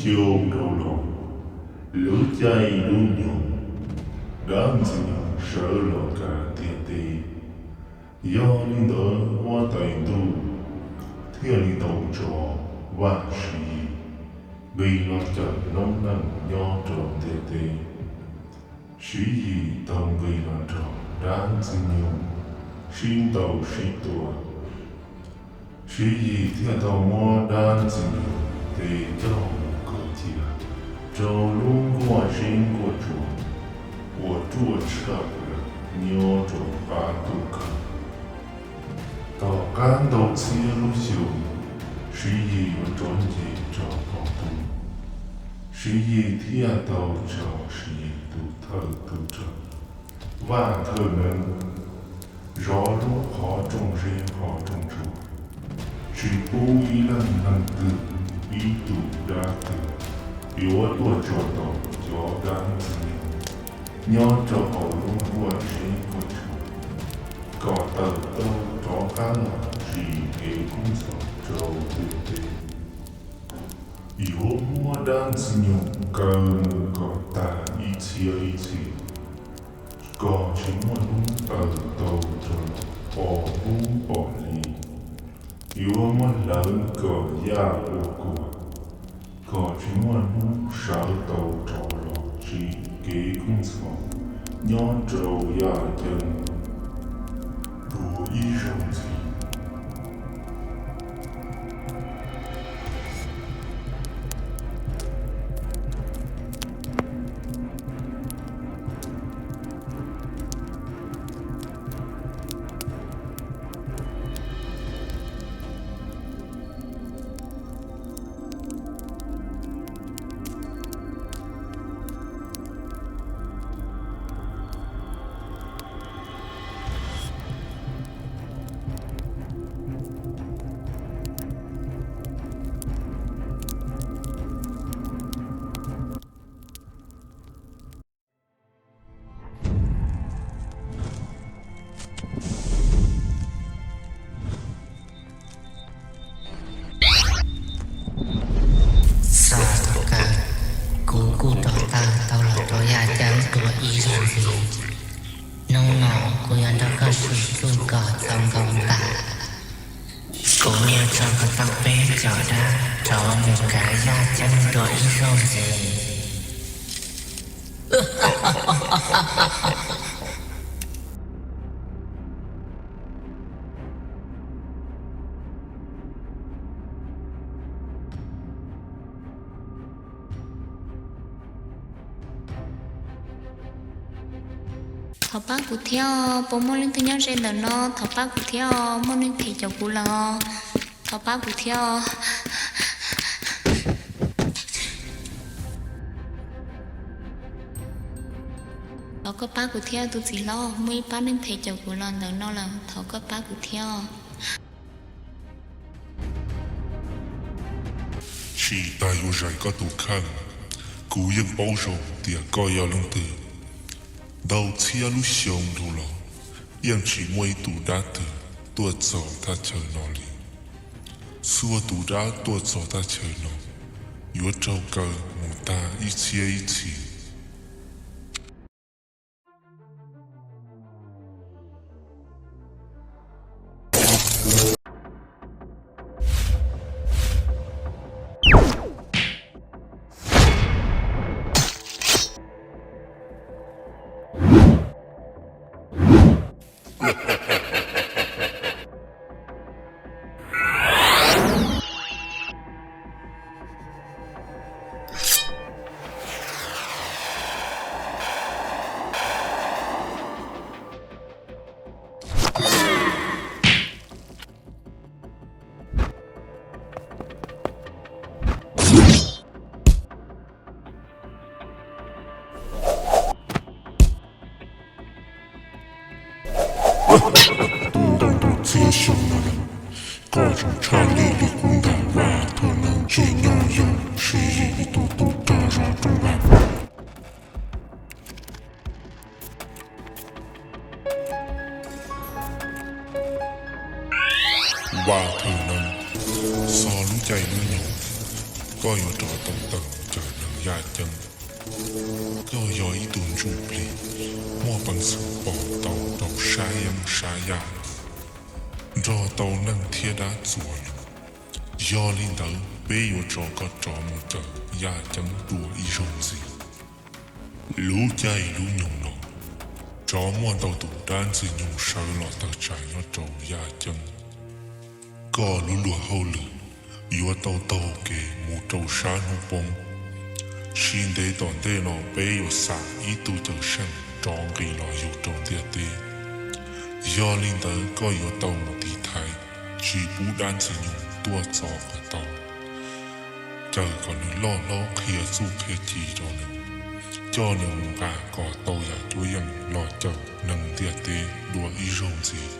xyoo dhau los, lub caij lub nyoog, dab Ntxwg Nyoog sawv los kav ntiaj teb. Yog li ntawd huab tais ntuj thiaj li tau tso Vaj Siv Yis nqis los cawm noob neej nyob rau ntiaj teb. Siv Yis tau nqis los nrog dab Ntxwg Nyoog sib ntaus sib tua. Siv Yis thiaj tau muab dab Ntxwg Nyoog tes coj mus kaw cia rau lub nkuaj zeb nkuaj tsuas uas ruaj tshaj plaws nyob rau qab ntuj khawv. Tom qab ntau txhiab lub xyoo, Siv Yis yuav rov nce rau hauv ntuj, Siv Yis thiaj tau tso Siv Yis tus thawj tub rog Vaj Thawj Neeb zov lub qhov rooj zeb qhov rooj tsuas, tsis pub ib leej neeg twg, ib tug dab twg yuav tuaj tso tau cov dab Ntxwg Nyoog nyob rau hauv lub nkuaj zeb nkuaj tsuas kom tawm tau rov qab los ris kev kub ntxhov rau ntiaj teb. Yuav muab dab Ntxwg Nyoog kaw mus kom tag ib txhiab ib txhis, kom tsis muaj hnub tawm tau rov los pom hnub pom hli. Yuav muab hlawv kom yaj ua kuas, kom tsis muaj hnub sawv tau rov los ris kev kub ntxhov nyob rau yaj ceeb dua ib zaug ntxiv. Txog thaum kawg, kuv kuj rov tawm tau los rau yaj ceeb dua ib zaug ntxiv. Hnub no kuv yuav nrog koj sib txuj kom txaus nkaus ntais. Kuv yuav tso kom tau peb cov dab rov mus kav yaj ceeb dua ib zaug ntxiv. Thov pab kuv thiab, puas muaj leej twg nyob ze ntawm no? Thov pab kuv thiab, muaj neeg them caum kuv lawm. Thov pab kuv thiab. Thov koj pab kuv thiab tus txiv hlob, muaj ib pab neeg them caum kuv los ntawm no lawm, thov koj pab kuv thiab. Tsis tas yuav zais koj tus kheej, kuv yeej paub zoo tias koj yog leej twg. Ntau txhiab lub xyoo dhau los, yeej tsis muaj ib tug dab twg tuaj txog thaj chaw no li. Txhua tus dab tuaj txog thaj chaw no yuav raug kaw mus tag ib txhiab ib txhis. Twb ntau ntau txhiab xyoo no lawm, koj zoo tshaj li li qub ntag Vaj Thawj Neeb, tsim nyog yog Siv Yis tus tub rog zov rooj vag. Vaj Thawj Neeb, txog lub caij lub nyoog, koj yuav rov tau tawm mus cawm neeg yaj ceeb. Koj yog ib tug ntsuj plig muaj peev xwm pom tau rau sab yeeb sab yaj, nrog tau neeg thiab dab txuas lus. Yog li ntawd peb yuav tso koj rov mus cawm yaj ceeb dua ib zaug ntxiv. Lub caij lub nyoog no, rov muaj ntau tus dab ntxwg nyoog sawv los tawm tsam nyob rau yaj ceeb. Koj lub luag hauj lwm yuav tau taug kev mus rau sab hnub poob. Tsis ntev tom ntej no peb yuav xa ib tug cawm seej rov nqis los yug rau ntiaj teb. Yog li ntawd koj yuav tau mus tiv thaiv, tsis pub dab ntxwg nyoog tuaj txov kom tau. Caw kom nws loj hlob qhia txuj qhia ci rau nws, coj nws mus nqa kom tau yam cuab yeej los cawm neeg ntiaj teb dua ib zaug ntxiv.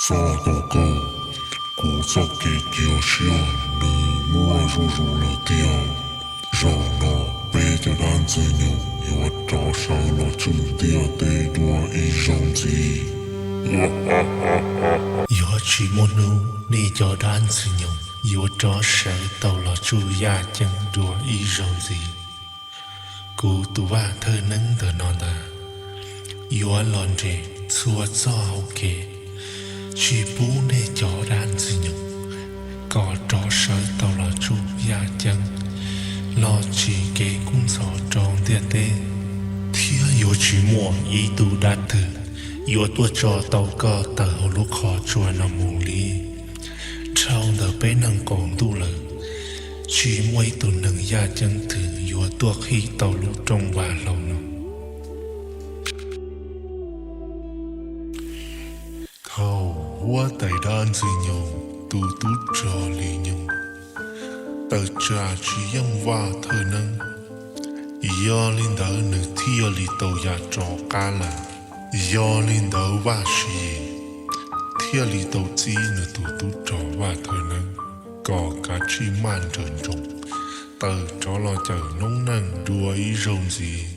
Txog ntawm koj, kuv txoj kev cia siab nws muaj zuj zus lawm tiag. Zaum no peb cov dab ntxwg nyoog yuav rov sawv los tswj ntiaj teb dua ib zaug ntxiv. Yuav tsis muaj hnub nej cov dab ntxwg nyoog yuav rov sawv tau los tswj yaj ceeb dua ib zaug ntxiv. Kuv tus vaj thawj neeb ntawm no ntag yuav los nres txhua txoj hauv kev, tsis pub nej cov dab ntxwg nyoog kom rov sawv tau los tswj yaj ceeb los tsim kev kub ntxhov rau ntiaj teb, thiab yuav tsis muaj ib tug dab twg yuav tuaj tso tau koj tawm hauv lub qhov tsua no mus li. Dhau ntawm peb neeg qaum ntuj lawm, tsis muaj ib tug neeg yaj ceeb twg yuav tuaj qhib tau lub rooj vag hlau no. Thaum huab tais dab ntxwg nyoog tus tub rog Lis Nyoog tawm tsam tsis yeej Vaj Thawj Neeb, yog li ntawd nws thiaj li tau ya rov qab lawm. Yog li ntawd Vaj Siv Yis thiaj li tau txib nws tus tub rog Vaj Thawj Neeb kom kav tsij maj nrawm nroos tawm rov los cawm noob neej dua ib zaug ntxiv.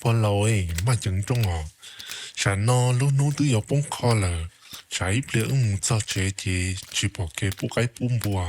Pog laus, maj ceev rooj os. Tsam no lub hnub twb yuav poob qho lawm, tsam ib pliag wb mus txog tsev ces tsis pom kev pub qaib pub npua.